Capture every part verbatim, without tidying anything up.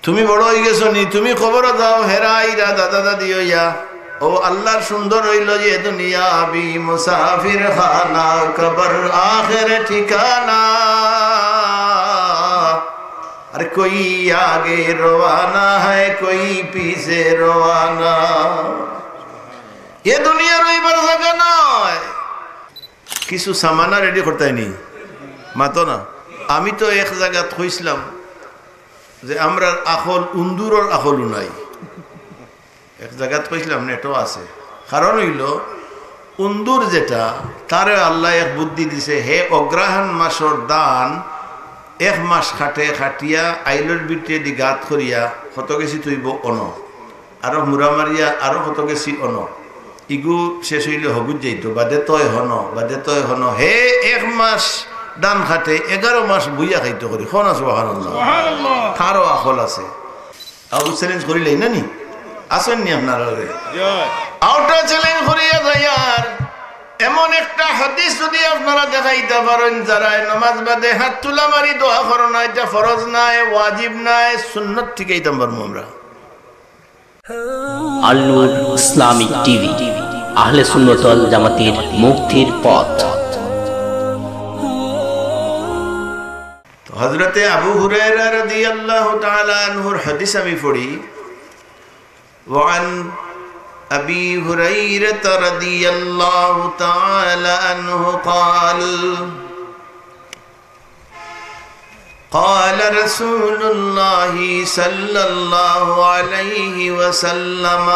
তুমি বড় অইগেছো নি, তুমি কবরো যাও, হেরা আইরা দাদা দাদি অইয়া। ও আল্লাহর সুন্দর অইলো যে দুনিয়া ভি মুসাফির খানা, কবর আখের ঠিকানা। আর কোই আগে রওয়ানা হ্যায়, কোই পিছে রওয়ানা। এ দুনিয়া রইবার জাগা নায়। কিছু সামানা রেডি করতায় নি, মাতো না। আমি তো এক জাগাত কইছলাম যে আমরার আকল উন্দুরর আকলও নাই। এক জাগাত কইছলাম, নেটও আছে। কারণ অইলো, উন্দুর যেটা, তারে আল্লায় এক বুদ্ধি দিছে, হে অগ্রহায়ণ মাসর ধান এক মাস কাটে, কাটিয়া আইলর ভিতরেদি গাত করিয়া কত গেছি থইবো অনো, আরো মুড়া মারিয়া আরো কত গেছি অনো, ইগু শেষ অইলে হগুত যাইতো, বাদে তয় হনো, বাদে তয় হনো। হে এক মাস ধান কাটে, এগারো মাস বইয়া খাইতো করি। কও না সুবহানাল্লাহ। সুবহানাল্লাহ। তারও আকল আছে। আবু চ্যালেঞ্জ করিলাই না নি? আছইন নি আপনারা রে? আউটা চ্যালেঞ্জ করিয়া যাইয়ার। এমন একটা হাদিস যদি আপনারা দেখাইতা পারইন, যারায় নমাজ বাদে হাত তুলা মারি দোয়া করো না, ইটা ফরজ নায়, ওয়াজিব নায়, সুন্নত, ঠিকাইতাম পারমু আমরা। আল নূর ইসলামিক টিভি, আহলে সুন্নত ওয়াল জামাতের মুক্তির পথ। তো হযরতে আবু হুরায়রা রাদিয়াল্লাহু তাআলা আনহুর হাদিস আমি পড়ি। وعن أبي هريرة رضي الله تعالى عنه قال، قال رسول الله صلى الله عليه وسلم،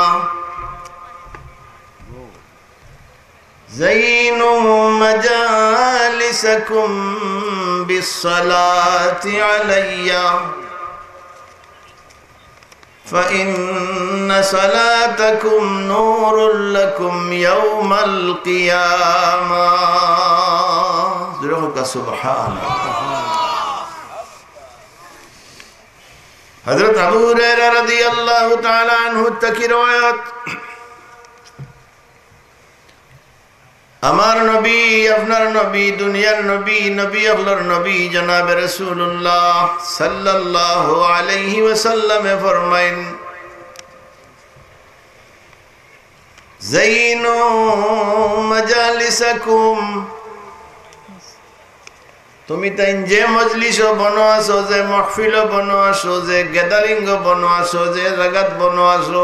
زينوا مجالسكم بالصلاة علي، فإن صلاتكم نور لكم يوم القيامة. জোরে কউক্কা সুবহানাল্লাহ। হযরত আবু হুরায়রা রাদিয়াল্লাহু তাআলা আনহু থাকি রওয়ায়াত, আমার নবী, আপনার নবী, দুনিয়ার নবী, নবী অকলর নবী জনাবে রাসূলুল্লাহ সাল্লাল্লাহু আলাইহি ওয়াসাল্লামে ফরমাইন, زينوا مجالسكم، তুমি তাইন যে মজলিসো বনো আছো, যে মাহফিলো বনো আছো, যে গ্যাদারিংও বনো আছো, যে জাগাত বনো আছো,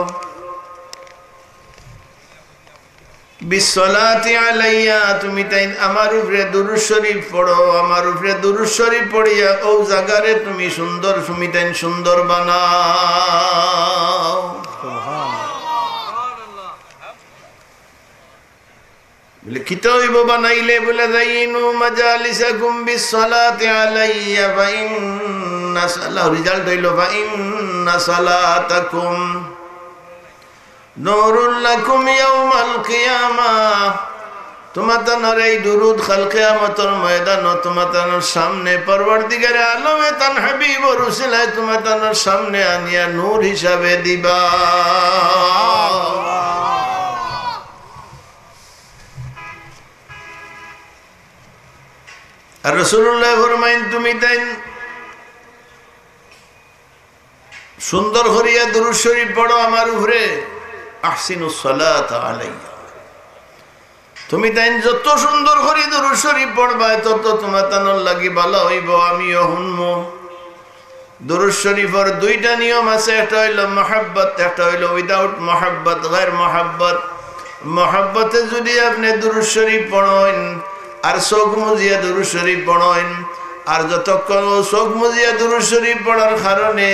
بالصلاة علي, তুমি তাইন আমার উপরে দুরূদ শরীফ পড়ো, আমার উপরে দুরূদ শরীফ পড়িয়া অউ জাগারে তুমি সুন্দর, তুমি তাইন সুন্দর বানাও। বলে, কিতা অইবো বানাইলে? বলে, زينوا مجالسكم بالصلاة علي فإن صل-, result অইলো, فإن صلاتكم نور لكم يوم القيامة। তুমাতানর এই দুরূদ কাল কিয়ামতর ময়দানো তুমাতানর সামনে পরওয়ারদিগারে আলমে তান হাবিবর উসিলায় তুমাতানর সামনে আনিয়া নূর হিসাবে দিবা। আর রাসূলুল্লায় ফরমাইন, তুমি তাইন সুন্দর করিয়া দুরূদ শরীফ পড়ো আমার উপরে, أحسنوا الصلاة علي। তুমি তাইন যত সুন্দর করি দুরূদ শরীফ পড়বায়, তত তুমাতানর লাগি ভালা অইবো, আমিও হুনমু। দুরূদ শরীফর দুইটা নিয়ম আছে, একটা অইলো মহব্বত, একটা অইলো without মহব্বত, গায়র মহব্বত। মহব্বতে যুদি আপনে দুরূদ শরীফ পড়ইন, আর চউখ মুজিয়া দুরূদ শরীফ পড়ইন, আর যতক্ষণ অউ চউখ মুজিয়া দুরূদ শরীফ পড়ার কারণে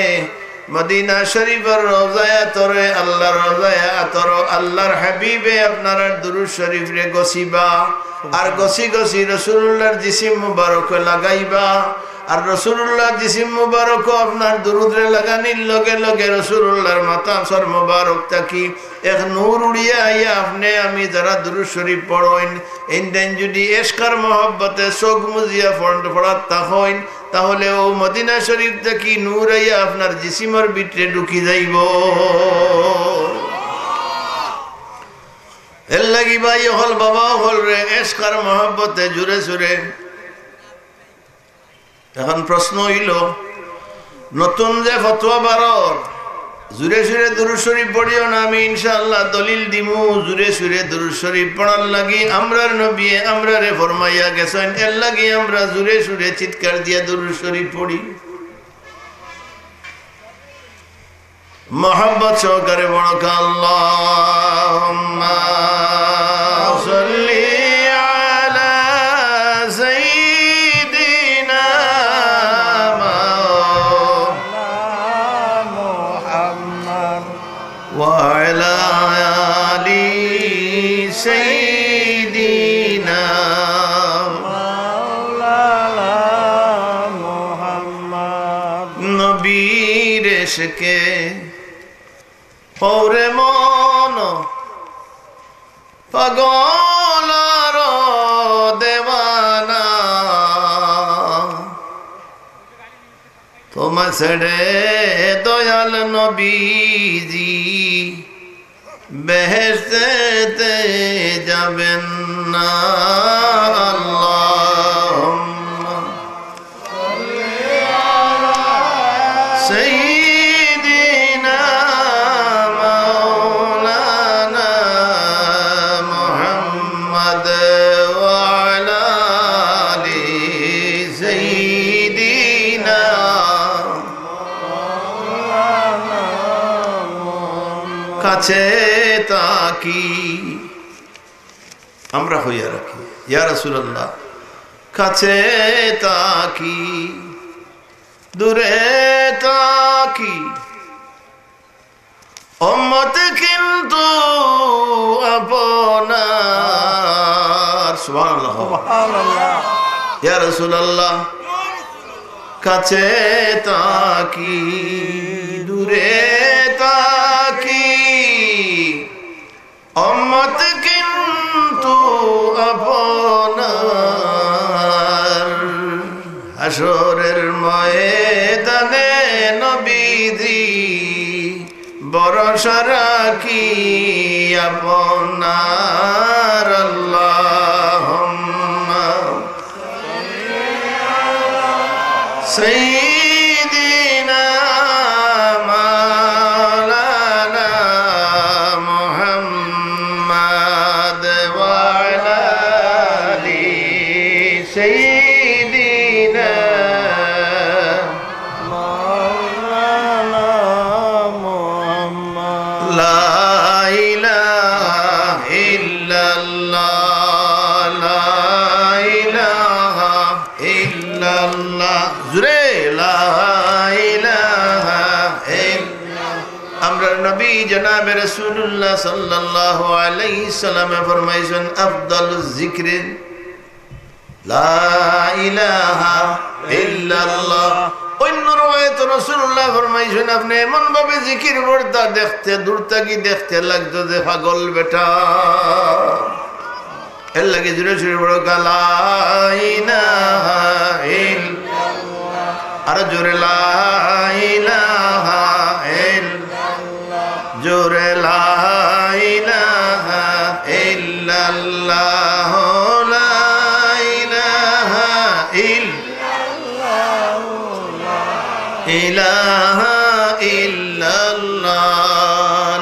মদিনা শরীফর রওজায়ে আতরে, আল্লাহর রওজায়ে আতরো, আল্লাহর হাবিবে আপনারার দুরূদ শরীফরে গছিবা, আর গছি গছি রাসূলুল্লাহর জিসিম মুবারকো লাগাইবা, আর রাসূলুল্লাহর জিসিম মুবারকো আপনার দুরূদরে লাগানির লগে লগে রাসূলুল্লাহর মাথার সর মুবারক থাকি এক নূর উড়িয়া আইয়া আপনে আমি যারা দুরূদ শরীফ পড়ইন, এইন তাইন যুদি এশকর মহব্বতে চউখ মুজিয়া পড়-, পড়াত থাকইন, তাহলে অউ মদিনা শরীফ থাকি নূর আইয়া আপনার জিসিমর ভিতরে ঢুকি যাইবো। এরলাগি ভাই অকল, বাবা অকলরে এশকর মহব্বতে জুরে সুরে। এখন প্রশ্ন অইলো, নতুন যে ফতোয়া বারর, জুরে সুরে দুরুদ শরিফ পড়িও না, আমি ইনশাআল্লাহ দলিল দিমু। জুরে সুরে দুরুদ শরিফ পড়ার লাগি আমরার নবীয়ে আমরারে ফরমাইয়া গেছইন, এর লাগি আমরা জুরে সুরে চিৎকার দিয়া দুরুদ শরিফ পড়ি। মহব্বত সহকারে বড় কা, আল্লাহুম্মা সাল্লি আলা সাইয়্যিদিনা মাওলানা মুহাম্মদ ওয়া আলা আলি সাইয়্যিদিনা মাওলানা মুহাম্মদ। নবীর ইশকে পড়ে মন পাগল আর দেওয়ানা, তোমায় ছেড়ে দয়াল নবীজি বেহেশতেতে যাবেন না। আল্লাহুম্মা সাইয়্যিদিনা মাওলানা মুহাম্মদ ওয়া আলা আলি সাইয়্যিদিনা। কাছে তাকি, আমরা কইয়া রাখি, ইয়া রাসূলুল্লাহ, কাছে তাকি, দূরে তাকি, উম্মত কিন্তু আপনার। সুবহানাল্লাহ। সুবহানাল্লাহ। ইয়া রাসূলুল্লাহ, কাছে তাকি, দূরে তাকি, উম্মত কিন্তু আপনার। হাশরের ময়দানে নবীজি ভরসা রাখি আপনার। আল্লাহুম্মা সাইয়্যিদিনা মাওলানা মুহাম্মদ ওয়া আলা আলি সাইয়্যিদিনা মাওলানা মুহাম্মদ। লা ইলাহা ইল্লাল্লাহ, লা ইলাহা ইল্লাল্লাহ। জুরে, লা ইলাহা ইল্লাল্লাহ। আমরার নবী জনাবে রাসূলুল্লাহ সাল্লাল্লাহু আলাইহি সাল্লামে ফরমাইছইন, আফদালুজ জিকরি লা ইলাহা ইল্লাল্লাহ। অন্য রওয়ায়েত রাসূলুল্লাহ ফরমাইছইন, আপনে এমন ভাবে জিকির পড়তা দেখতে, দূর থাকি দেখতে লাগতো যে পাগল বেটা। এর লাগি জুরে সুরে বড় কা, লা ইলাহা ইল্লাল্লাহ। আরো জুরে, লা ইলাহা ইল্লাল্লাহ। জুরে, লা ইলাহা ইল্লাল্লাহ, লা ইলাহা ইল্লাল্লাহ। ইলাহা ইল্লাল্লাহ,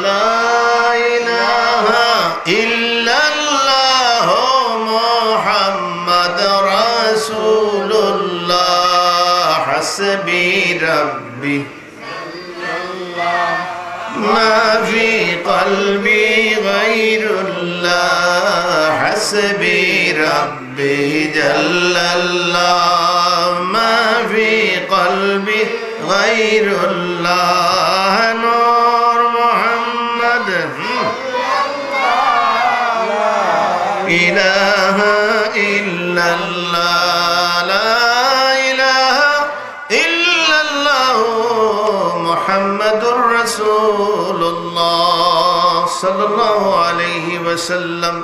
লা ইলাহা ইল্লাল্লাহ, মুহাম্মদ রাসূলুল্লাহ। হাসবি রাব্বি, মা ফি কলবি গায়রুল্লাহ। হাসবি রাব্বি ربي جل الله، ما في قلبي غير الله، نور محمد، إله إلا الله، لا إله إلا الله، محمد رسول الله، صلى الله عليه وسلم।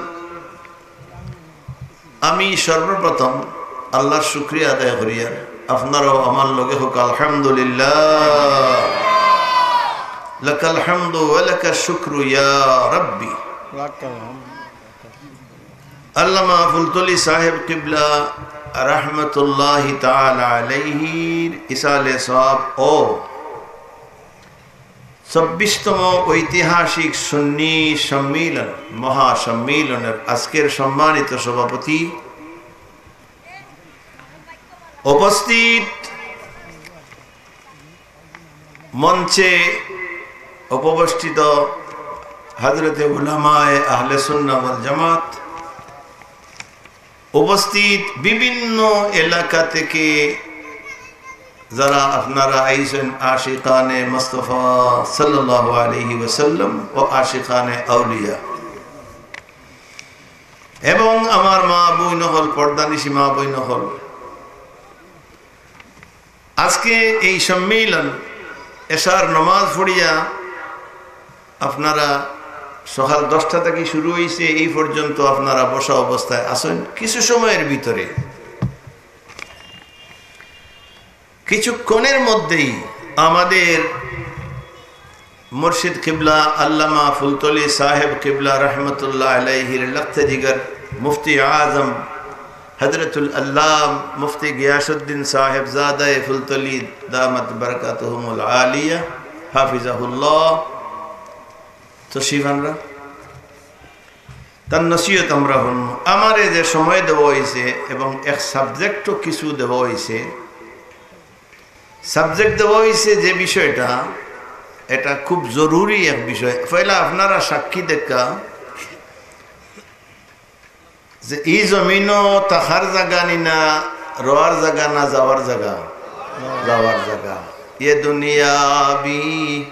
আমি সর্বপ্রথম আল্লাহর শুকরিয়া আদায় করিয়ার, আপনারাও আমার লগে হোক আলহামদুলিল্লাহ। লাকাল হামদু ওয়া লাকাশ শুকরু ইয়া রাব্বি। লাকাল হামদু। আল্লামা ফুলতলি সাহেব কিবলা রহমতুল্লাহি তাআলা আলাইহির ইসালে সওয়াব ও চব্বিশতম ঐতিহাসিক সুন্নি সম্মিলন, মহাসম্মিলনের আজকের সম্মানিত সভাপতি, উপস্থিত মঞ্চে উপবিষ্ট হযরতে উলামায়ে আহলে সুন্নাহ ওয়াল জামাত, উপস্থিত বিভিন্ন এলাকা থেকে যারা আপনারা আইছেন, আশিকানে মুস্তফা সাল্লাল্লাহু আলাইহি ওয়াসাল্লাম ও আশিকানে আউলিয়া, এবং আমার মা বইন অকল, পর্দানিশি মা বইন অকল, আজকে এই সম্মিলন, এশার নমাজ পড়িয়া আপনারা সকাল দশটা থেকে শুরু হইছে, এই পর্যন্ত আপনারা বসা অবস্থায় আছেন। কিছু সময়ের ভিতরে, কিছুক্ষণের মধ্যেই আমাদের মুর্শিদ কিবলা আল্লামা ফুলতলি সাহেব কিবলা রহমতুল্লাহ আলাইহির লখতে জিগর মুফতি আজম হযরতুল আল্লাম মুফতি গিয়াসউদ্দিন সাহেব জাদায়ে ফুলতলি দামাত বারাকাতুহুমুল আলিয়া হাফিজাহুল্লাহ তশরিফ আনরা। তার নসিহত আমরা হুনমু। আমারে যে সময় দেওয়া হইছে এবং এক সাবজেক্টও কিছু দেওয়া হইছে, সাবজেক্ট দেওয়া হইছে যে বিষয়টা, এটা খুব জরুরি এক বিষয়। পয়লা আপনারা সাক্ষী দেখা যে ই জমিনও থাকার জাগা নি না, রওয়ার জাগা না, যাওয়ার জাগা? যাওয়ার জাগা। ইয়ে দুনিয়া ভি,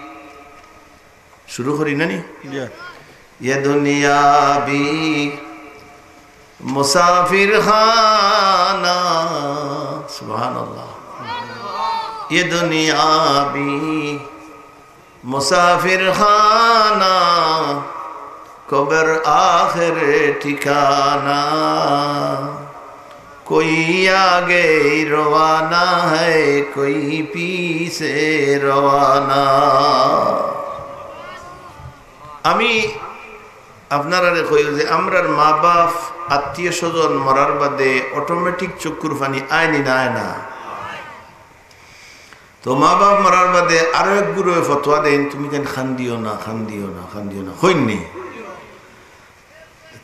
শুরু করি না নি? ইয়ে দুনিয়া ভি মুসাফির খানা, সুবহানাল্লাহ। ইয়ে দুনিয়া ভি মুসাফির খানা, কবর আখের ঠিকানা। کوئی آگے روانہ ہے، کوئی پیچھے روانہ۔ আমি আপনারারে কই যে আমরার মা বাপ, আত্মীয় স্বজন মরার বাদে অটোমেটিক চক্ষুর পানি আয় নি না আয় না? তো মা বাপ মরার বাদে আরো এক গুরুয়ে ফতোয়া দেন, "তুমি কেন কান্দিও না, কান্দিও না, কান্দিও না?" কইন নি?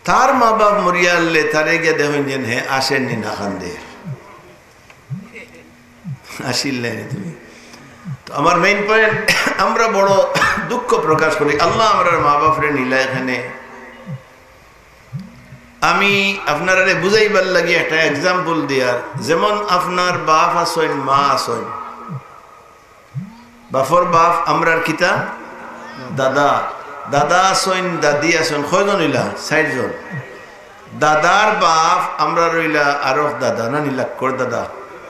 তার মা বাপ মরিয়া হারলে তারে গিয়া দেখইন যেন হে আসের নি না কান্দের। আসিল নাই তুমি। তো আমার মেইন পয়েন্ট, আমরা বড় দুঃখ প্রকাশ করি, আল্লাহ আমরার মা বাপরে নিলা এখানে। আমি আপনারারে বুঝাইবার লাগি একটা এক্সাম্পল দিয়ার, যেমন আপনার বাপ আছইন, মা আছইন, বাপর বাপ আমরার কিতা? দাদা। দাদা আছইন, দাদি আছইন, কয়জন অইলা? চাইরজন। দাদার বাপ আমরার অইলা আরক দাদা, না নি লাক্কর দাদা,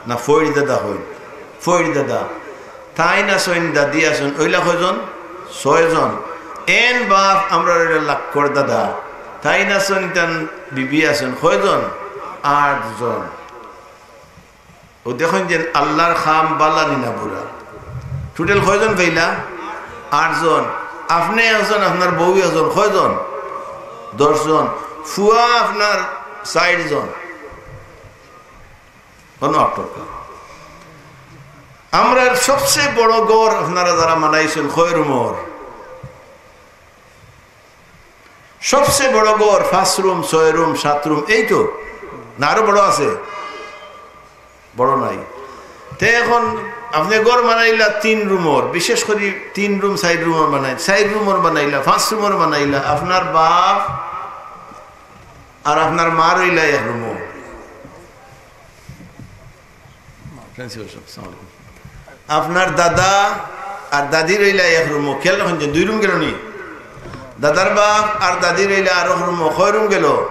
না ফইর দাদা কইন, ফইর দাদা। তাইন আছইন, দাদি আছইন, অইলা কয়জন? ছয়জন। এন বাপ আমরার অইলা লাক্কর দাদা, তাইন আছইন, তান বিবি আছইন, কয়জন? আটজন। ও দেখইন যেন আল্লাহর কাম বালা নি না বুরা। টোটাল কয়জন পাইলা? আটজন। আপনে একজন, আপনার বউ একজন, কয়জন? দশজন। ফুয়া আপনার চাইরজন। কোনো আটকা। আমরার সবচেয়ে বড় ঘর আপনারা যারা বানাইছইন, কয় রুমর? সবচেয়ে বড় ঘর পাঁচ রুম, ছয় রুম, সাত রুম, এই তো, না আরো বড় আছে? বড় নাই। তে এখন আপনে ঘর বানাইলা তিন রুমর, বিশেষ করি তিন রুম, চাইর রুমর বানাইন, চাইর রুমর বানাইলা, পাঁচ রুমর বানাইলা, আপনার বাপ আর আপনার মা রইলা এক রুমো। প্রিন্সিপাল সাহেব, আসসালামু আলাইকুম। আপনার দাদা আর দাদি রইলা এক রুমো, খেয়াল রাখইন যে দুই রুম গেল নি? দাদার বাপ আর দাদি রইলা আরক রুমো, কয় রুম গেল?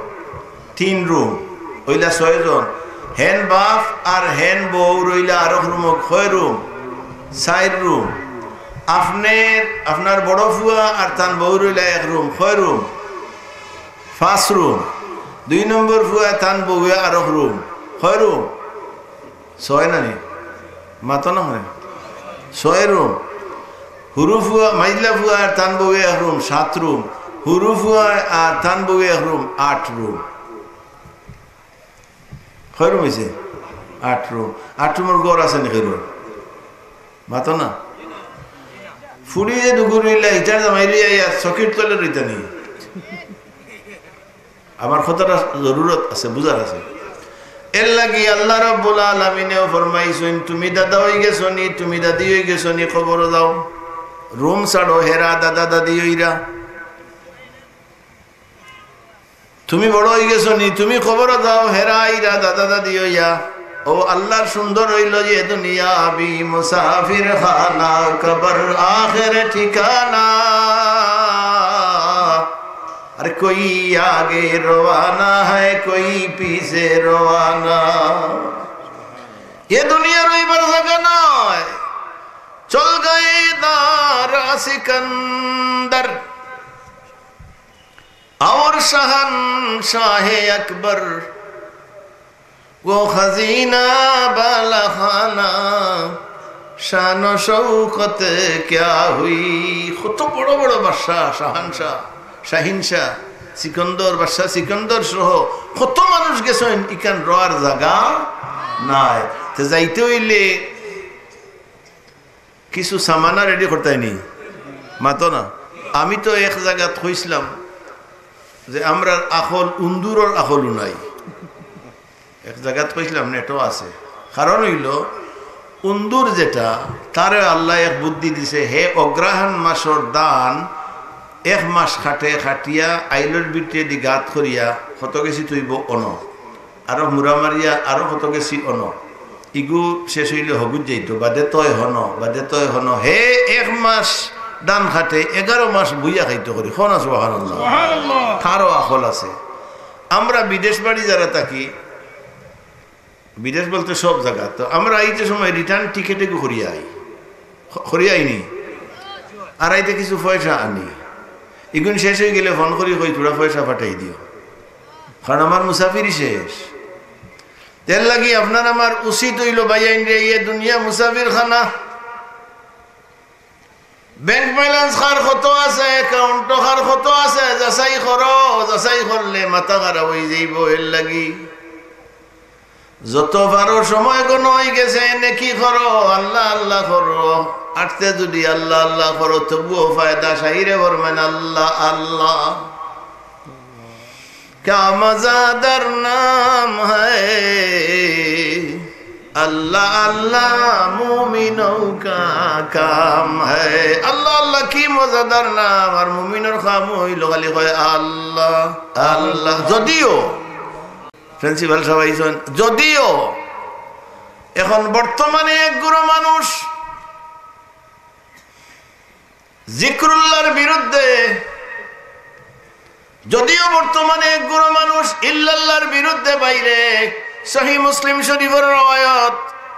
তিন রুম, অইলা ছয়জন। হেন বাপ আর হেন বউ রইলা আরক রুমো, কয় রুম? চাইর রুম। আপনার, আপনার বড় ফুয়া আর তান বউ রইলা এক রুম, কয় রুম? পাঁচ রুম। দুই নম্বর ফুয়া তান বউয়ে আরক রুম, কয় রুম? ছয় না নি? মাতো না হয়? ছয় রুম। হুরু ফুয়া, মাইজলা ফুয়া আর তান বউয়ে এক রুম, সাত রুম। হুরু ফুয়া আর তান বউয়ে এক রুম, আট রুম। কয় রুম অইছে? আট রুম। আট রুমর ঘর আছে নি কেউর? মাতো না। ফুড়ি যে দুগু রইলা, ইটার জামাই লইয়া ইয়া চকির তলে রইতা নি? আমার কথাটা জরুরত আছে, বুঝার আছে। এর লাগি আল্লাহ রাব্বুল আলামিনেও ফরমাইছইন, "তুমি দাদা অই গেছো নি, তুমি দাদি অই গেছো নি, কবরো যাও। রুম ছাড়ো, হেরা দাদা দাদি অইরা।" তুমি বড় অই গেছো নি, তুমি কবরো যাও, হেরা আইরা দাদা দাদি অইয়া। ও আল্লাহর সুন্দর অইলো যে দুনিয়া ভি মুসাফির খানা, কবর আখের ঠিকানা। আর কোই আগে রওয়ানা হ্যায়, কোই পিছে রওয়ানা। এ দুনিয়া রইবার জাগা নায়। চল গয়ে দারা সিকন্দর। اور شہنشاہ اکبر، وہ خزینہ بالاخانہ، شان و شوکت کیا ہوئی۔ কত বড় বড় বাদশা, শাহানশাহ, শাহিনশাহ, সিকন্দর, বাদশা সিকন্দর সহ কত মানুষ গেছইন, ইখান রওয়ার জাগা নাই। তে যাইতে অইলে কিছু সামানা রেডি করতায় নি, মাতো না। আমি তো এক জাগাত কইছলাম যে আমরার আকল উন্দুরর আকলও নাই। এক জাগাত কইছলাম, নেটও আছে। কারণ অইলো, উন্দুর যেটা, তারে আল্লায় এক বুদ্ধি দিছে, হে অগ্রহায়ণ মাসর ধান এক মাস কাটে, কাটিয়া আইলর ভিতরেদি গাত করিয়া কত গেছি থইবো অনো। আরো মুড়া মারিয়া আরো কত গেছি অনো। ইগু শেষ অইলে হগুত যাইতো, বাদে তয় হনো, বাদে তয় হনো। হে এক মাস ধান কাটে, এগারো মাস বইয়া খাইতো করি। কও না সুবহানাল্লাহ। সুবহানাল্লাহ। তারও আকল আছে। আমরা বিদেশ বাড়ি যারা থাকি, বিদেশ বলতে সব জাগা, তো আমরা আইতে সময় রিটার্ন টিকেট এগু করিয়া আই, ক-, করিয়া আইনি, আর আইতে কিছু পয়সা আনি। ইগুন শেষ অই গেলে ফোন করি কই, "থুড়া পয়সা পাঠাই দিও, কারণ আমার মুসাফিরি শেষ।" এর লাগি আপনার আমার উচিত অইলো, ভাইয়াইন রে, ইয়ে দুনিয়া মুসাফির খানা। ব্যাংক ব্যালেন্স কার কত আছে, অ্যাকাউন্ট কার কত আছে, যাচাই করো। যাচাই করলে মাথা খারাপ অই যাইবো। এর লাগি যত পারো, সময় ঘন অই গেছে, নেকি করো, আল্লাহ আল্লাহ করো। আটতে যদি আল্লাহ আল্লাহ করো, তবুও ফায়দা। শাইরে ফরমাইন, আল্লাহ আল্লাহ। کیا مزہ در نام ہے، اللہ اللہ مومنوں کا کام ہے۔ আল্লাহ আল্লাহ কি মজাদার নাম, আর মুমিনর কাম অইলো খালি কয় আল্লাহ আল্লাহ। যদিও প্রিন্সিপাল সাব আইছইন, যদিও এখন বর্তমানে এক গুরু মানুষ জিক্রুল্লাহর বিরুদ্ধে, যদিও বর্তমানে এক গুরু মানুষ ইল্লাল্লাহর বিরুদ্ধে বাইরে, সহিহ মুসলিম শরীফর রওয়ায়াত,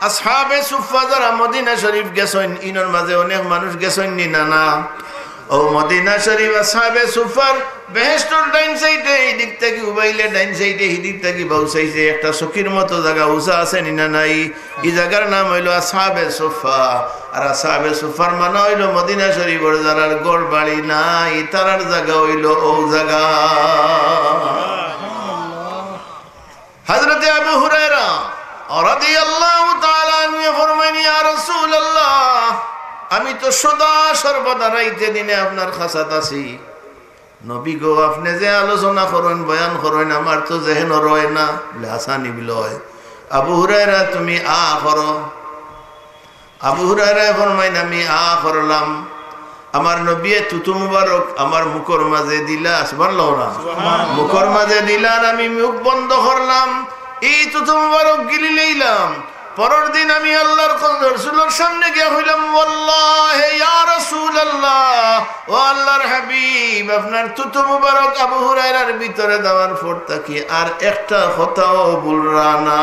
আসহাবে সুফফা যারা মদিনা শরীফ গেছইন, ইনর মাঝে অনেক মানুষ গেছইন নি না, না? ও মদিনা শরীফ আসহাবে সুফফার বেহেশতর ডাইন সাইডে, এই দিক থাকি উবাইলে ডাইন সাইডে, এই দিক থাকি বাউ সাইডে একটা চকির মতো জাগা উঁচা আছে নি না নাই? ই জাগার নাম অইলো আসহাবে সুফফা। আর আসহাবে সুফফার মানে অইলো মদিনা শরীফর যারার ঘর বাড়ি নাই, তারার জাগা অইলো অউ জাগা। হযরতে আবু হুরায়রা রাদিয়াল্লাহু তাআলা আনহু ফরমাইন, "ইয়া রাসূলুল্লাহ, আমি তো সদা সর্বদা রাইতে দিনে আপনার খাছাত আছি। নবী গো, আপনে যে আলোচনা করইন, বয়ান করইন, আমার তো জেহেনো রয় না।" বলে, "আসানি বিলয়।" আবু হুরায়রা, তুমি আ করো। আবু হুরায়রায় ফরমাইন, আমি আ করলাম। আমার নবীয়ে থুথু মুবারক আমার মুখর মাঝে দিলা, সুবহানাল্লাহ না? মুখর মাঝে দিলা, আর আমি মুখ বন্ধ করলাম। এই থুথু মুবারক গিলি লইলাম। পরের দিন আমি আল্লাহর ক-, রসুলর সামনে গিয়া কইলাম, "ওয়াল্লাহি ইয়া রাসূলুল্লাহ, ও আল্লাহর হাবিব, আপনার থুথু মুবারক আবু হুরায়রার ভিতরে দেওয়ার পর থাকি আর একটা কথাও ভুলরা না।"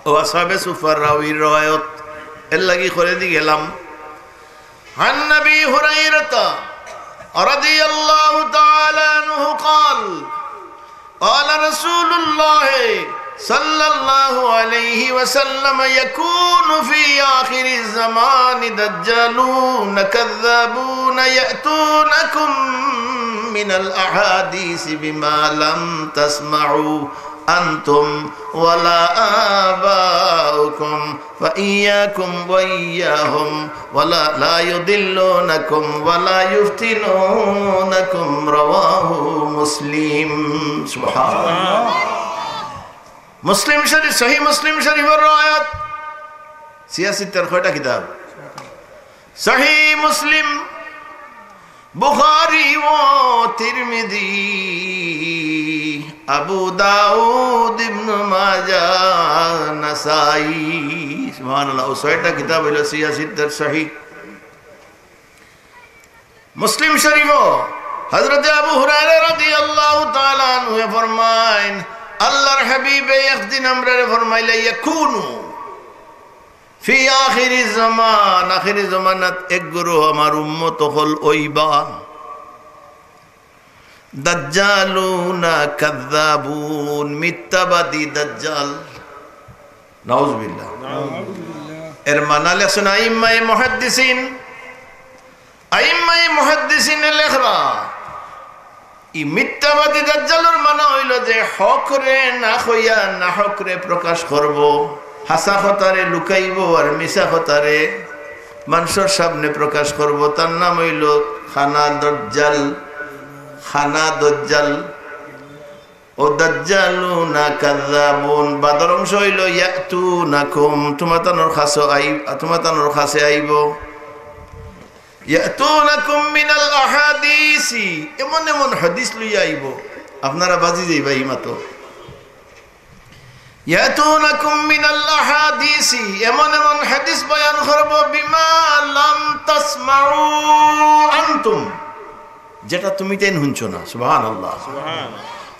ও আসহাবে সুফফার রাবির রওয়ায়াত, এর লাগি করে দি গেলাম। عن أبي هريرة رضي الله تعالى عنه قال، قال رسول الله صلى الله عليه وسلم: يكون في آخر الزمان دجالون كذابون يأتونكم من الأحاديث بما لم تسمعوا أنتم ولا آباؤكم فإياكم وإياهم ولا لا يضلونكم ولا يفتنونكم. رواه مسلم. سبحان الله. মুসলিম শরীফ, সহিহ মুসলিম শরীফর রেওয়ায়াত। সিয়াসিত্তার কয়টা কিতাব? সহিহ মুসলিম, বুখারী ও তিরমিজি, আবু দাউদ, ইবনু মাজাহ, নাসাই। সুবহানাল্লাহ, অউ ছয়টা কিতাব অইলো সিয়াসিত্তার সহিহ। মুসলিম শরীফো হযরতে আবু হুরায়রা রাদিয়াল্লাহু তাআলা আনহু ফরমাইন, আল্লাহর হাবিবে একদিন আমরারে ফরমাইলা, ইয়াকুনু ফি আখিরি জামান, আখিরি জামানাত এক গুরু আমার উম্মত অকল অইবা। দাজ্জালুনা কাযযাবুন, মিথ্যাবাদী দাজ্জাল। নাউজুবিল্লাহ। এর মানা লেখছইন আইম্মায়ে মুহাদ্দিসিন। আইম্মায়ে মুহাদ্দিসিনে লেখরা, ই মিথ্যাবাদী দাজ্জালর মানা অইলো যে হকরে না কইয়া নাহকরে প্রকাশ করবো, হাছা কথারে লুকাইবো আর মিছা কথারে মানষর সামনে প্রকাশ করবো। তার নাম অইলো খানা দাজ্জাল, খানা দাজ্জাল। ও দাজ্জালুনা কাযযাবুন, বাদর অংশ অইলো ইয়াতুনাকুম, তুমাতানর কাছে আই-, তুমাতানর কাছে আইবো। ইয়াতুনাকুম মিনাল আহাদিসি, এমন এমন হাদিস লইয়া আইবো, আপনারা বাজি যাইবা ইমাতো। ইয়াতুনাকুম মিনাল আহাদিসি, এমন এমন হাদিস বয়ান করবো, বিমা লাম তাসমাউ আনতুম, যেটা তুমিতাইন হুনছো না। সুবহানাল্লাহ।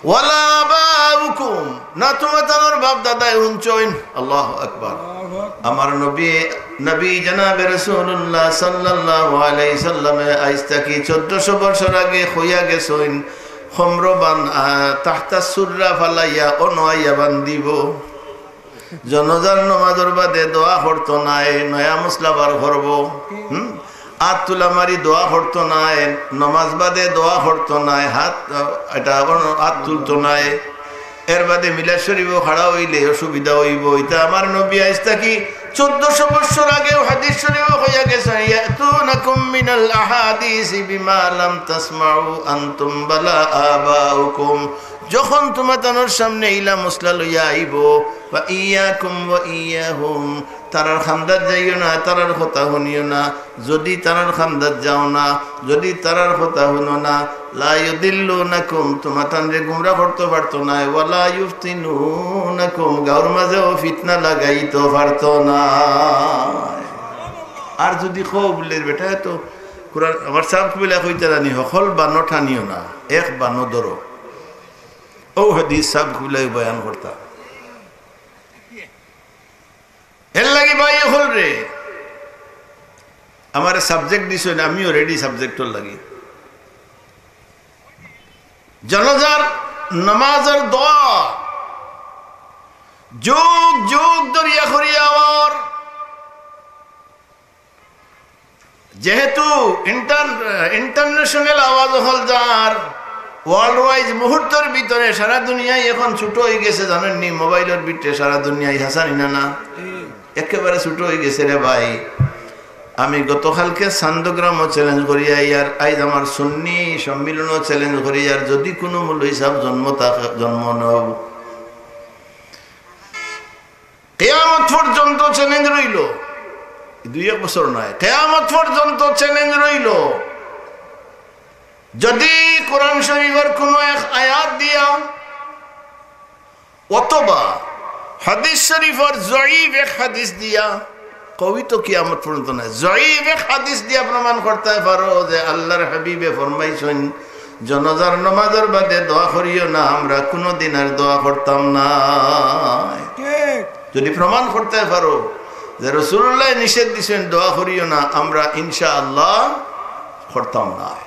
ওয়ালা আবাউকুম, না তুমাতানর বাপ দাদায় হুনছইন। আল্লাহু আকবার। আমার নবী, নবী জনাবে রাসূলুল্লাহ সাল্লাল্লাহু আলাইহি সাল্লামে আইজ থাকি চৌদ্দশো বছর আগে কইয়া গেছইন, খমর বান-, আহ, তাহতা সুররা ফালাইয়া অনো আইয়া বান্দিবো। জনাজার নমাজর বাদে দোয়া করতো নায়, নয়া মুসলা বার করবো। হুম? আত তুলা মারি দোয়া করতো নায়, নমাজ বাদে দোয়া করতো নায়, হাত, আহ, এটা আবার আত তুলতো নায়। এর বাদে মিলাদ শরীফো খাড়া অইলে অসুবিধা অইবো। ইতা আমার নবী আইজ থাকি চৌদ্দশো বছর আগেও হাদিস শরীফো কইয়া গেছইন, ইয়াতুনাকুম মিনাল আহাদিসি বিমা লাম তাসমাউ আনতুম ওয়ালা আবাউকুম। যখন তুমাতানর সামনে ইলা মুসলা লইয়া আইবো, ফা ইয়াকুম ওয়া ইয়াহুম, তারার কান্দাত যাইও না, তারার কথা হুনিও না। যুদি তারার কান্দাত যাও না, যুদি তারার কথা হুনো না, লা ইউদিল্লুনাকুম, তুমাতানরে গুমরা করতো পারতো নায়, ওয়ালা ইউফতিনুনাকুম, গাউর মাজেও ফিতনা লাগাইতো পারতো নায়। আর যুদি কও বুলে, বেটা, তো কুরআন, আমার সাব কিবলা কইতা জানি, হকল বানো টানিও না, এক বানো ধরো। অউ হাদিস সাব কিবলায় বয়ান করতা। এর লাগি ভাই অকলরে, আমারে subject দিছইন, আমিও ready subjectর লাগি। জনাজার নমাজর দোয়া যুগ যুগ ধরিয়া করিয়া আওয়ার, যেহেতু ইন্টার-, international আওয়াজ অকল যার, world wise মুহূর্তর ভিতরে সারা দুনিয়াই এখন ছোট অইগেছে, জানইন নি? মোবাইলর ভিতরে সারা দুনিয়াই, হাছা নি না? না, একেবারে ছোট অইগেছে রে ভাই। আমি গতকালকে চান্দগ্রামও challenge করিয়া আইয়ার, আইজ আমার সুন্নি সম্মিলনও challenge করিয়ার, যুদি কুনু মৌলভী সাব জন্ম থাকে, জন্ম নেও, কিয়ামত পর্যন্ত challenge রইলো, দুই এক বছর নায়, কিয়ামত পর্যন্ত challenge রইলো। যুদি কোরআন শরীফর কুনু এক আয়াত দিয়া অথবা হাদিস শরীফর জয়ীফ এক হাদিস দিয়া, কবিত কিয়ামত পর্যন্ত নায়, জয়ীফ এক হাদিস দিয়া প্রমাণ করতায় পারো যে আল্লাহর হাবিবে ফরমাইছইন, জনাজার নমাজর বাদে দোয়া করিও না, আমরা কুনুদিন আর দোয়া করতাম নায়। ঠিক। যুদি প্রমাণ করতায় পারো যে রাসূলুল্লায় নিষেধ দিছইন দোয়া করিও না, আমরা ইনশাআল্লাহ করতাম নায়।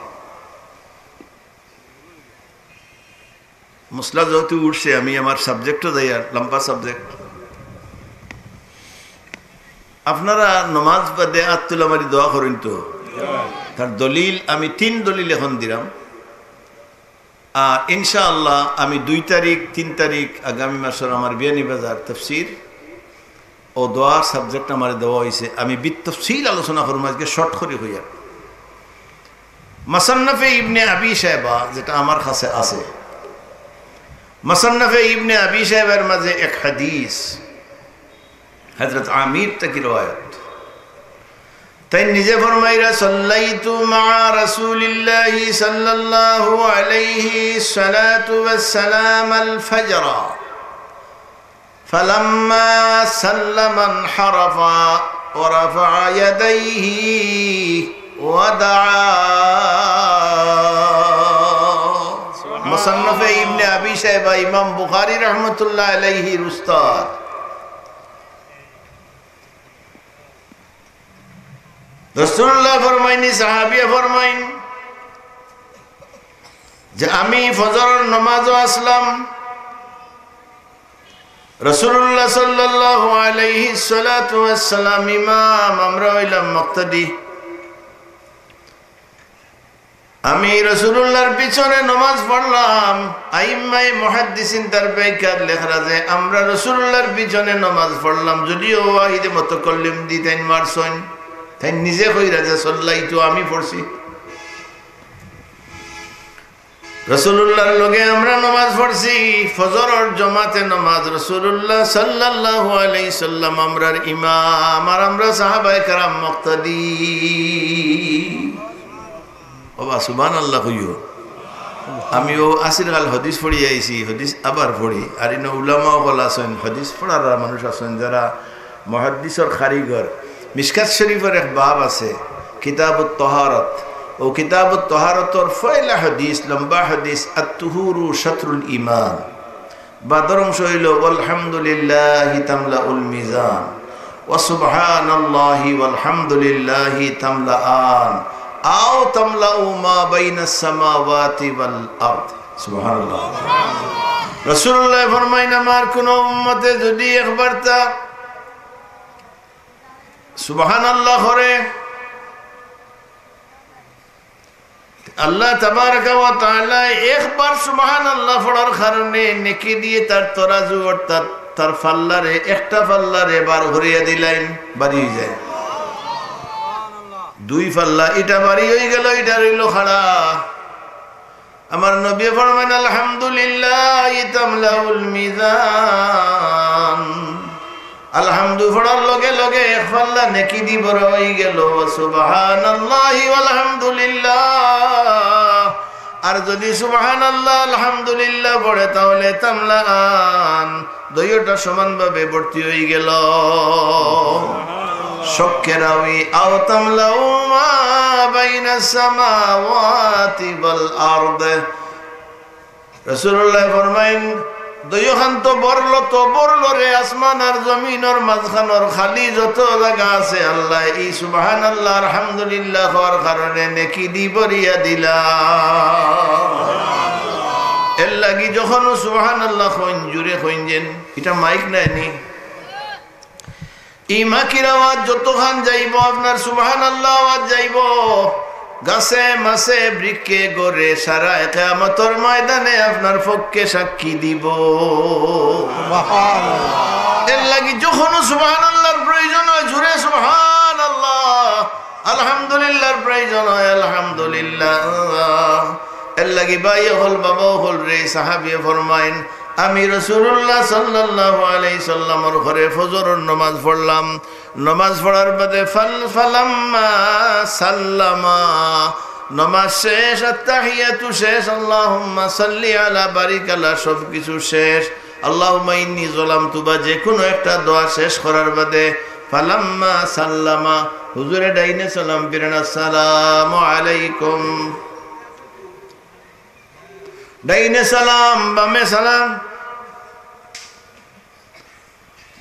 মসলা যেহেতু উঠছে, আমি আমার সাবজেক্টও যাইয়ার, লম্বা সাবজেক্ট। আপনারা নমাজ বাদে আত তুলা মারি দোয়া করইন তো। তার দলিল, আমি তিন দলিল এখন দিলাম। আর ইনশাআল্লাহ আমি দুই তারিখ, তিন তারিখ আগামী মাসর আমার বিয়ানীবাজার তফসির ও দোয়ার সাবজেক্ট আমারে দেওয়া অইছে, আমি বিতফসিল আলোচনা করমু আজকে, শর্ট করি কইয়া। মুসান্নাফে ইবনে আবি শাইবা যেটা আমার কাছে আছে, মুসান্নাফে ইবনে আবি শাইবার মাঝে এক হাদিস, হযরত আমির থাকি রিওয়ায়াত। তাইন নিজে ফরমাইরা, "সাল্লাইতু মাআ রাসূলিল্লাহি সাল্লাল্লাহু আলাইহি সালাতু ওয়াস সালাম আল ফাজরা, ফালাম্মা সাল্লামা ইনহারাফা ওয়া রাফাআ ইয়াদাইহি ওয়া দাআ।" মুসান্নাফে ইবনে আবি শাইবা, ইমাম বুখারী রহমতুল্লাহ আলাইহির উস্তাদ। রাসূলুল্লাহ ফরমাইনি, সাহাবিয়ে ফরমাইন যে আমি ফজরর নমাজও আছলাম, রাসূলুল্লাহ সাল্লাল্লাহু আলাইহি সালাতু ওয়াস সালাম ইমাম, আমরা অইলাম মুক্তাদি। আমি রাসূলুল্লাহর পিছনে নমাজ পড়লাম। আইম্মায়ে মুহাদ্দিসিন তার ব্যাখ্যাত লেখরা যে আমরা রাসূলুল্লাহর পিছনে নমাজ পড়লাম, যদিও ওয়াহিদে মুতাকাল্লিম দি তাইন মারছইন, তাইন নিজে কইরা যে সাল্লাইতু, আমি পড়ছি। রাসূলুল্লাহর লগে আমরা নমাজ পড়ছি, ফজরর জমাতে নমাজ, রাসূলুল্লাহ সাল্লাল্লাহু আলাইহি সাল্লাম আমরার ইমাম, আর আমরা সাহাবায়ে কেরাম মুক্তাদি। ওবা, সুবহানাল্লাহ কইও। আমিও আসির কাল হাদিস পড়ি আইছি, হাদিস আবার পড়ি। আর ইনো উলামা অকল আছইন, হাদিস পড়ার মানুষ আছইন, যারা মুহাদ্দিসর কারিগর। মিশকাত শরীফর এক বাব আছে, কিতাবুত তাহারত। ও কিতাবুত তাহারতর পয়লা হাদিস, লম্বা হাদিস, "আত-তুহুরু শাতরুল ঈমান।" বাদর অংশ অইলো, "ওয়ালহামদুলিল্লাহি তামলাউল মিজান, ওয়া সুবহানাল্লাহি ওয়ালহামদুলিল্লাহি তামলাআন, আও তামলাউ মা বাইনাস সামাওয়াতি ওয়াল আরদ।" সুবহানাল্লাহ। রাসূলুল্লাহ ফরমাইন, আমার কুনু উম্মতে যুদি একবার তা সুবহানাল্লাহ করে, আল্লাহ তাবারাকা ওয়া তাআলা একবার সুবহানাল্লাহ পড়ার কারণে নেকি দিয়ে তার তরাজু, অর্থাৎ তার পাল্লারে, একটা পাল্লারে বার করিয়া দিলাইন, বাড়ি অই যায়। দুই পাল্লা, ইটা বাড়ি অই গেল, ইটা রইল খাড়া। আমার নবী ফরমাইন, "আলহামদুলিল্লাহি তামলাউল মিজান।" আলহামদু পড়ার লগে লগে এক পাল্লা নেকি দি ভরা অই গেল। সুবহানাল্লাহি ওয়ালহামদুলিল্লাহ। আর যুদি সুবহানাল্লাহ, আলহামদুলিল্লাহ পড়ে, তাহলে তামলাআন, দুইওটা সমানভাবে ভর্তি অই গেল। শক্কে রাওয়ি, "আও তামলাউ মা বাইনাস সামাওয়াতি ওয়াল আরদ।" রাসূলুল্লাহ ফরমাইন, "দুইওখান তো ভরলো, তো ভরলো রে, আসমান আর জমিনর মাঝখানর খালি যত জাগা আছে, আল্লাহ এই সুবহানাল্লাহ, আলহামদুলিল্লাহ কওয়ার কারণে নেকি দি ভরিয়া দিলা।" এর লাগি যখন সুবহানাল্লাহ কইন, জুরে কইন যেন, ইটা মাইক নায় নি। ই মাইকর আওয়াজ যতখান যাইবো, আপনার সুবহানাল্লাহ আওয়াজ যাইবো। গাছে, মাছে, বৃক্ষে, ঘরে, সারা কিয়ামতর ময়দানে আপনার পক্ষে সাক্ষী দিবো। সুবহানাল্লাহ। এর লাগি যখনও সুবহানাল্লাহর প্রয়োজন হয়, জুরে সুবহানাল্লাহ, আলহামদুলিল্লাহর প্রয়োজন হয়, আলহামদুলিল্লাহ। এর লাগি ভাই অকল, বাবা অকল রে, সাহাবিয়ে ফরমাইন, আমি রাসূলুল্লাহ সাল্লাল্লাহু আলাইহি সাল্লামর ঘরে ফজরর নমাজ পড়লাম। নমাজ পড়ার বাদে ফাল-, ফালাম্মা সাল্লামা, নমাজ শেষ, আত্তাহিয়াতু শেষ, আল্লাহুম্মা সাল্লি আলা, বারিক আলা, সব কিছু শেষ। আল্লাহুম্মা ইন্নী যালামতু বা যে কোনো একটা দোয়া শেষ করার বাদে ফালাম্মা সাল্লামা, হুজুরে ডাইনে সালাম ফিরান, "আসসালামু আলাইকুম।" ডাইনে সালাম, বামে সালাম,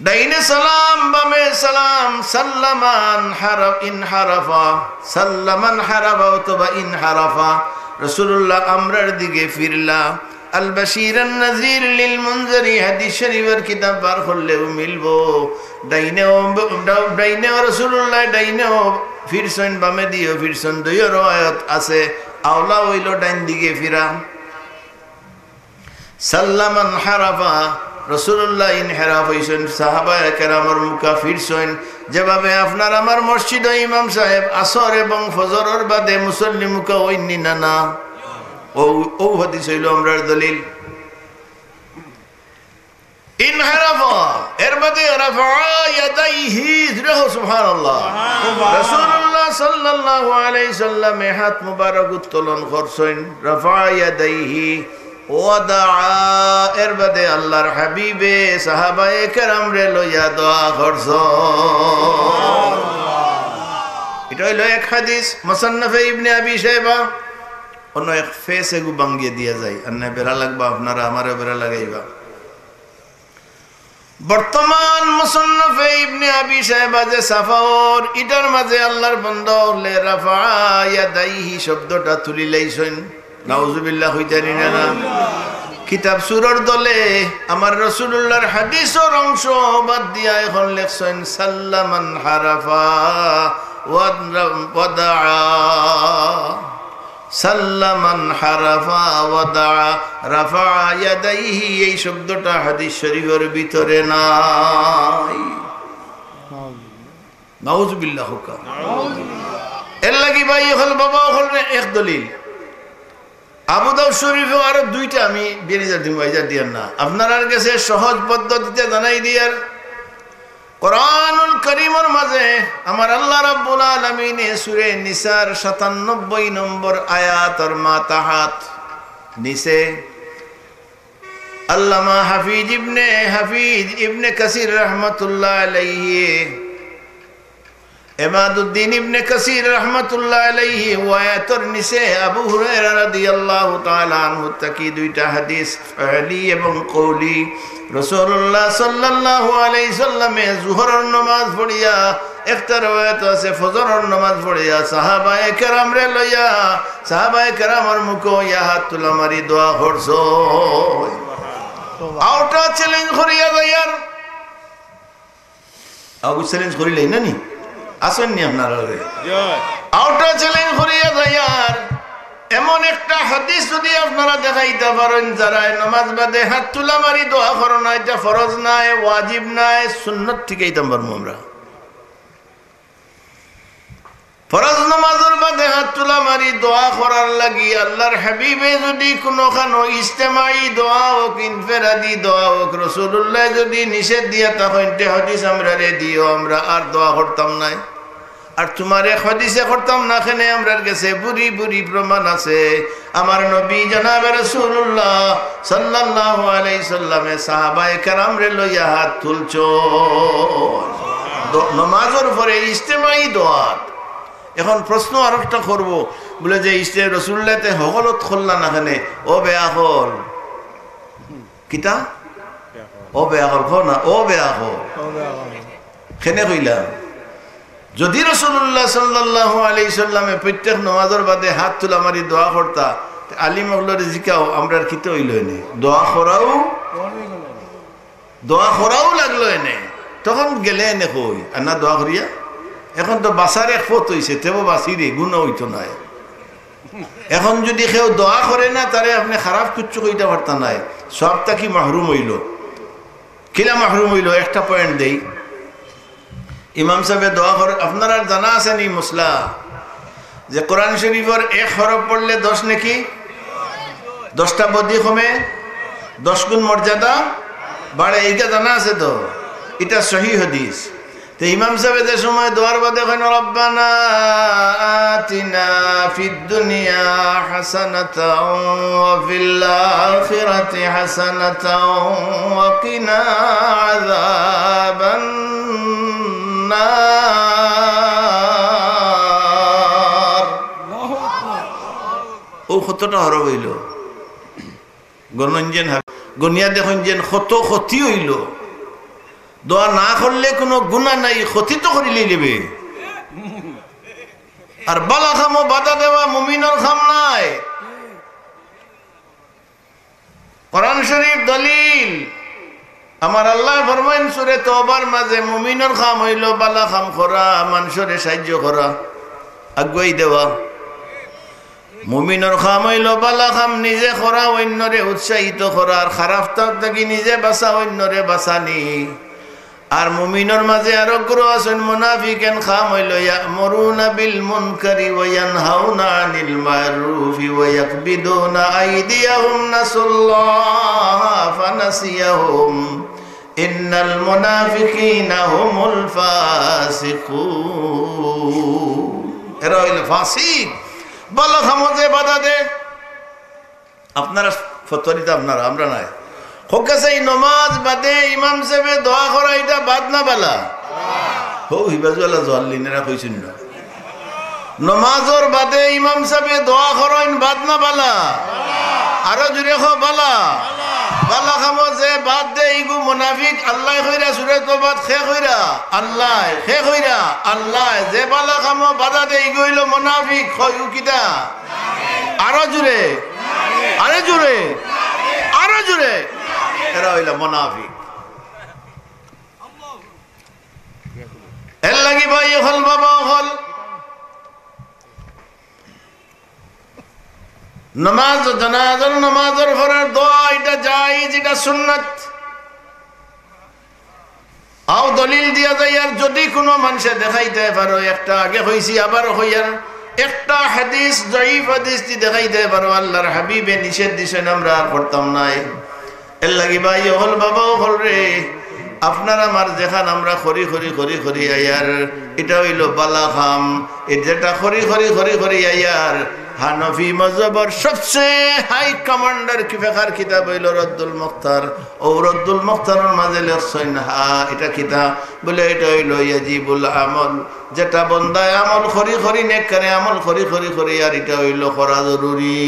ডাইনে সালাম, বামে সালাম, সাল্লামান হারা-, ইনহারাফা, সাল্লামান হারাফা অথবা ইনহারাফা। রাসূলুল্লাহ আমরার দিকে ফিরলা। আল বাশির আন নাজির লিল মুনজারি হাদিস শরীফর কিতাব বার করলেও মিলবো। ডাইনেও, ডাইনেও রাসূলুল্লাহ, ডাইনেও ফিরছইন, বামেদিও ফিরছইন, দুইও রওয়ায়াত আছে। আওলা অইলো ডাইন দিকে ফিরা। সাল্লামান হারাফা, রাসূলুল্লাহ ইনহেরাফ অইছইন, সাহাবায়ে কেরামর মুখা ফিরছইন। যেভাবে আপনার আমার মসজিদো ইমাম সাহেব আসর এবং ফজরর বাদে মুসল্লি মুখা অইননি না, না? অউ, অউ হাদিস অইলো আমরার দলিল। ইনহারাফা, এর বাদে রাফা ইয়াদাইহি, জোরে কও সুবহানাল্লাহ। রাসূলুল্লাহ সাল্লাল্লাহু আলাইহি সাল্লামে হাত মুবারক উত্তোলন করছইন, রাফা ইয়াদাইহি, ওয়াদাআ, এর বাদে আল্লাহর হাবিবে সাহাবায়ে কেরামরে লইয়া দোয়া করছইন। ইটা অইলো এক হাদিস, মুসান্নাফে ইবনে আবি শাইবা। অন্য এক ফেস এগু ভাঙ্গিয়া দিয়া যাই, আর না বেড়া লাগবা আপনারা, আমারেও বেড়া লাগাইবা। বর্তমান মুসান্নাফে ইবনে আবি শাইবা যে ছাপাওর, ইটার মাঝে আল্লাহর বান্দা অকলে রাফা ইয়াদাইহি শব্দটা তুলিলাইছইন। নাউজুবিল্লাহ কইতারি না, না? কিতাব চুরর দলে আমার রাসূলুল্লাহর হাদিসর অংশ বাদ দিয়া এখন লেখছইন সাল্লামান হারাফা ওয়াদ-, ওয়াদাআ। সাল্লামান হারাফা ওয়াদাআ, রাফা ইয়াদাইহি, এই শব্দটা হাদিস শরীফর ভিতরে নাই। নাউজুবিল্লাহ কউক্কা। এর লাগি ভাই অকল, বাবা অকলরে এক দলিল। আবু দাউদ শরীফেও আরো দুইটা আমি বেরিয়ে দিমু, আইজা দিয়ার না। আপনারার গেছে সহজ পদ্ধতিতে জানাই দিয়ার। কোরআনুল করিমর মাঝে আমার আল্লাহ রাব্বুল আলামিনে সূরা নিসার সাতানব্বই নম্বর আয়াতর মা তাহাত নিচে আল্লামা হাফিজ ইবনে, হাফিজ ইবনে কাসির রহমতুল্লাহ আলাইহি, ইমাদুদ্দিন ইবনে কাসির রহমতুল্লাহ আলাইহি, ওই আয়াতর নিচে আবু হুরায়রা রাদিয়াল্লাহু তাআলা আনহু থাকি দুইটা হাদিস ফেলি এবং কৌলি। রাসূলুল্লাহ সাল্লাল্লাহু আলাইহি সাল্লামে জুহরর নামাজ পড়িয়া, একটা রেওয়ায়েত আছে ফজরর নামাজ পড়িয়া সাহাবায়ে কেরামরে লইয়া, সাহাবায়ে কেরামর মুখো ইয়া হাত তুলা মারি দোয়া করছইন। আউটা চ্যালেঞ্জ করিয়া যাইয়ার। আবু চ্যালেঞ্জ করিলাই না নি? আছইন নি আপনারা? আউটা চ্যালেঞ্জ করিয়া যাইয়ার। এমন একটা হাদিস যদি আপনারা দেখাইতা পারইন, যারা নামাজ বাদে হাত তুলা মারি দোয়া করো না, ইটা ফরজ নায়, ওয়াজিব নায়, সুন্নত, ঠিকাইতাম পারমু আমরা। ফরজ নামাজর বাদে হাত তুলা মারি দোয়া করার লাগি আল্লাহর হাবিবে যদি কুনুখানো ইজতেমাই দোয়া অউক, ইনফেরাদি দোয়া অউক, রাসূলুল্লায় যদি নিষেধ দিয়া থাকইন, তে হাদিস আমরারে দিও, আমরা আর দোয়া করতাম নায়। আর তুমার এক হাদিসে করতাম না কেনে, আমরার গেছে ভুরি ভুরি প্রমাণ আছে। আমার নবী জনাবে রাসূলুল্লাহ সাল্লাল্লাহু আলাইহি সাল্লামে সাহাবায়ে কেরামরে লইয়া হাত তুলছইন। দ-, নমাজর পরে ইজতেমাই দোয়াত। এখন প্রশ্ন আরোকটা করবো, বুলে যে ইজতে-, রাসূলুল্লায় তে হকলত করলা না কেনে? ও বেআকল। কিতা? ও বেআকল, কও না, ও বেআকল। কেনে কইলা? যদি রাসূলুল্লাহ সাল্লাল্লাহু আলাইহি সাল্লামে প্রত্যেক নমাজর বাদে হাত তুলা মারি দোয়া করতা, তে আলিম অকলরে জিকাও, আমরার কিতা অইলো এনে? দোয়া করাও, দোয়া করাও লাগলো এনে। তখন গেলে এনে কই, আর না দোয়া করিয়া? এখন তো বাঁচার এক পথ অইছে, তেবো বাঁচিরে, গুনা অইতো নায়। এখন যদি কেউ দোয়া করে না, তারে আপনে খারাপ কিচ্ছু কইতা পারতা নায়, সওয়াব থাকি মাহরুম অইলো। কিলা মাহরুম অইলো? একটা পয়েন্ট দেই। ইমাম সাবে দোয়া করে, আপনারার জানা আছে নি মসলা? যে কোরআন শরীফর এক হরফ পড়লে দশ নেকি, দশটা বদি কমে, দশ গুণ মর্যাদা বাড়ে, ইটা জানা আছে তো? ইটা সহি হাদিস। তে ইমাম সাবে যে সময় দোয়ার বাদে কইন, "রব্বানা আতিনা ফিদ দুনিয়া হাসানাতাও ওয়া ফিল আখিরাতি হাসানাতাও ওয়া কিনা আযাবান নার।" ও কতটা হরফ অইলো? গণইন যেন হাব-, গনিয়া দেখইন যেন কত ক্ষতি অইলো। দোয়া না করলে কুনু গুনা নাই, ক্ষতি তো করিলেই দিবে। আর বালা কামো বাধা দেওয়া মুমিনর কাম নায়। কোরআন শরীফ দলিল। আমার আল্লায় ফরমাইন সূরা তওবার মাঝে, মুমিনর কাম অইলো বালা কাম করা, মানষরে সাইয্য করা, আগুয়াই দেওয়া। মুমিনর কাম অইলো বালা কাম নিজে করা, অইন্যরে উৎসাহিত করা, আর খারাপ কাম থাকি নিজে বাঁচা, অইন্যরে বাঁচানি। আর মুমিনর মাঝে আরো গুরু আছইন, মুনাফিক, এন কাম অইলো يأمرون بالمنكر وينهون عن المعروف ويقبضون أيديهم نسوا الله فنسيهم إن المنافقين هم الفاسقون। এরা অইলো ফাসিক। বালা কামো যে বাধা দে, আপনারা ফতোয়া দিতা, আপনারা, আমরা নায়। কউক্কা চাই, নমাজ বাদে ইমাম সাবে দোয়া করা, ইটা বাদ না বালা? হউ, হিবাজুয়ালা জোয়াল্লিনেরা কইছইন না। নমাজর বাদে ইমাম সাবে দোয়া করইন, বাদ না বালা? আরো জুরে কও, বালা। বালা কামো যে বাদ দে, ইগু মুনাফিক। আল্লায় কইরা সূরা তওবাত, কে কইরা? আল্লায়। কে কইরা? আল্লায়। যে বালা কামো বাধা দে, ইগু অইলো মুনাফিক। কও, ইগু কিতা? আরো জুরে, আরো জুরে, আরো জুরে। এরা অইলা মুনাফিক। এর লাগি ভাই অকল, বাবা অকল, নমাজ, জানাজার নমাজর পরের দোয়া, ইটা জায়েজ, ইটা সুন্নত। আও দলিল দিয়া যাইয়ার, যদি কুনু মানষে দেখাইতে পারো, একটা আগে কইছি, আবারও কইয়ার, একটা হাদিস, জয়ীফ হাদিস দি দেখাইতে পারো, আল্লার হাবিবে নিষেধ দিছইন, আমরা আর করতাম নায়। এর লাগি ভাই অকল, বাবা অকল রে, আপনার আমার যেখান আমরা করি, করি, করি, করি আইয়ার, ইটা অইলো বালা কাম। এই যেটা করি, করি, করি, করি আইয়ার, হানাফি মজহবর সবচেয়ে হাই কমান্ডার কি ফিকার কিতাব অইলো রদ্দুল মুখতার। অউ রদ্দুল মুখতারর মাঝে লেখছইন, হা, ইটা কিতা? বলে, ইটা অইলো ইয়াজিবুল আমল। যেটা বন্দায় আমল করি করি, নেককারে আমল করি করি করি, আর ইটা অইলো করা জরুরি।